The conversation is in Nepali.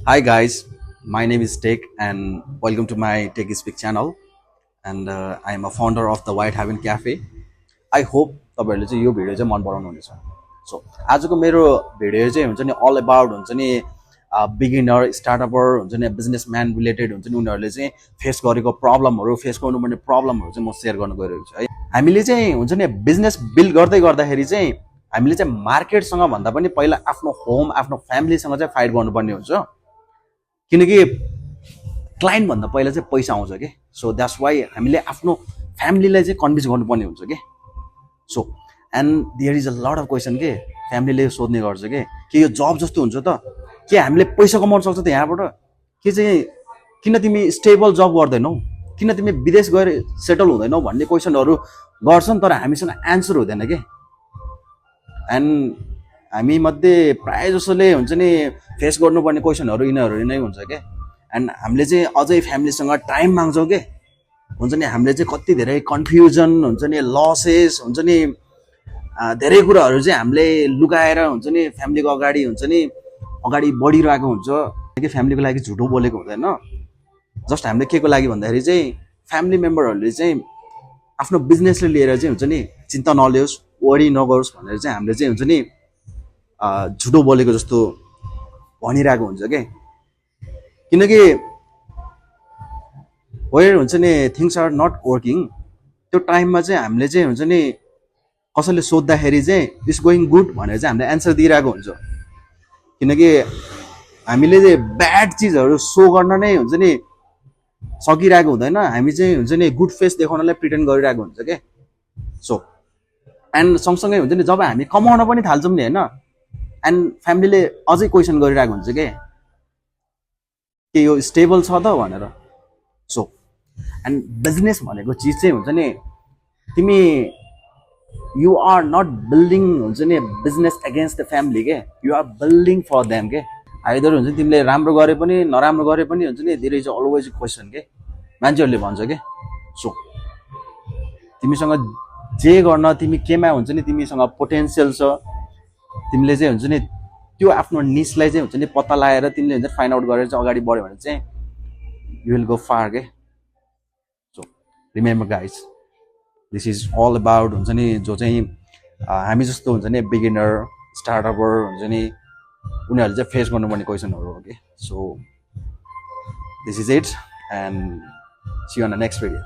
Hi guys, my name is Tech and welcome to my Tech Speak channel. And I am a founder of the White Haven Cafe. I hope तपाईँहरूले चाहिँ यो भिडियो चाहिँ मन पराउनु हुनेछ. सो आजको मेरो भिडियो चाहिँ हुन्छ नि अल अबाउट हुन्छ नि बिगिनर स्टार्टअपर हुन्छ नि बिजनेसम्यान रिलेटेड हुन्छ नि उनीहरूले चाहिँ फेस गरेको प्रब्लमहरू फेस गर्नुपर्ने प्रब्लमहरू चाहिँ म सेयर गर्न गइरहेको छु है. हामीले चाहिँ हुन्छ नि बिजनेस बिल्ड गर्दै गर्दाखेरि चाहिँ हामीले चाहिँ मार्केटसँग भन्दा पनि पहिला आफ्नो होम आफ्नो फ्यामिलीसँग चाहिँ फाइट गर्नुपर्ने हुन्छ. किनकि क्लाइन्ट भन्दा पहिला चाहिँ पैसा आउँछ कि. सो द्याट्स वाइ हामीले आफ्नो फ्यामिलीलाई चाहिँ कन्भिन्स गर्नुपर्ने हुन्छ कि. So and there is a lot of question के फ्यामिलीले सोध्ने गर्छ कि यो जब जस्तो हुन्छ त के हामीले पैसा कमाउन सक्छ त यहाँबाट के चाहिँ किन तिमी स्टेबल जब गर्दैनौ किन तिमी विदेश गएर सेटल हुँदैनौ भन्ने क्वेसनहरू गर्छन् तर हामीसँग एन्सर हुँदैन कि. एन्ड हामी मध्ये प्रायः जसोले हुन्छ नि फेस गर्नुपर्ने क्वेसनहरू यिनीहरू नै हुन्छ क्या. एन्ड हामीले चाहिँ अझै फ्यामिलीसँग टाइम माग्छौँ के हुन्छ नि. हामीले चाहिँ कति धेरै कन्फ्युजन हुन्छ नि लसेस हुन्छ नि धेरै कुराहरू चाहिँ हामीले लुकाएर हुन्छ नि फ्यामिलीको अगाडि हुन्छ नि अगाडि बढिरहेको हुन्छ कि फ्यामिलीको लागि झुटो बोलेको हुँदैन. जस्ट हामीले के को लागि भन्दाखेरि चाहिँ फ्यामिली मेम्बरहरूले चाहिँ आफ्नो बिजनेसले लिएर चाहिँ हुन्छ नि चिन्ता नलियोस् वरी नगरोस् भनेर चाहिँ हामीले चाहिँ हुन्छ नि झुटो बोलेको जस्तो भनिरहेको हुन्छ क्या. किनकि वेयर हुन्छ नि थिङ्स आर नट वर्किङ त्यो टाइममा चाहिँ हामीले चाहिँ हुन्छ नि कसैले सोद्धाखेरि चाहिँ इट्स गोइङ गुड भनेर चाहिँ हामीले एन्सर दिइरहेको हुन्छ. किनकि हामीले चाहिँ ब्याड चिजहरू सो गर्न नै हुन्छ नि सकिरहेको हुँदैन. हामी चाहिँ हुन्छ नि गुड फेस देखाउनलाई प्रिटेन्ड गरिरहेको हुन्छ क्या. सो एन्ड सँगसँगै हुन्छ नि जब हामी कमाउन पनि थाल्छौँ नि होइन एन्ड फ्यामिलीले अझै क्वेसन गरिरहेको हुन्छ के यो स्टेबल छ त भनेर. सो एन्ड बिजनेस भनेको चिज चाहिँ हुन्छ नि तिमी यु आर नट बिल्डिङ हुन्छ नि बिजनेस एगेन्स्ट द फ्यामिली के you are building for them के. आइदर हुन्छ नि तिमीले राम्रो गरे पनि नराम्रो गरे पनि हुन्छ नि धेरै चाहिँ अलवेज क्वेसन के मान्छेहरूले भन्छ के. सो तिमीसँग जे गर्न तिमी केमा हुन्छ नि तिमीसँग पोटेन्सियल छ तिमीले चाहिँ हुन्छ नि त्यो आफ्नो निसलाई चाहिँ हुन्छ नि पत्ता लगाएर तिमीले हुन्छ फाइन्ड आउट गरेर चाहिँ अगाडि बढ्यो भने चाहिँ यु विल गो फार के. So remember guys this is all about हुन्छ नि जो चाहिँ हामी जस्तो हुन्छ नि बिगिनर स्टार्टअपर हुन्छ नि उनीहरूले चाहिँ फेस गर्नुपर्ने क्वेसनहरू हो कि. So this is it and see you on the next video.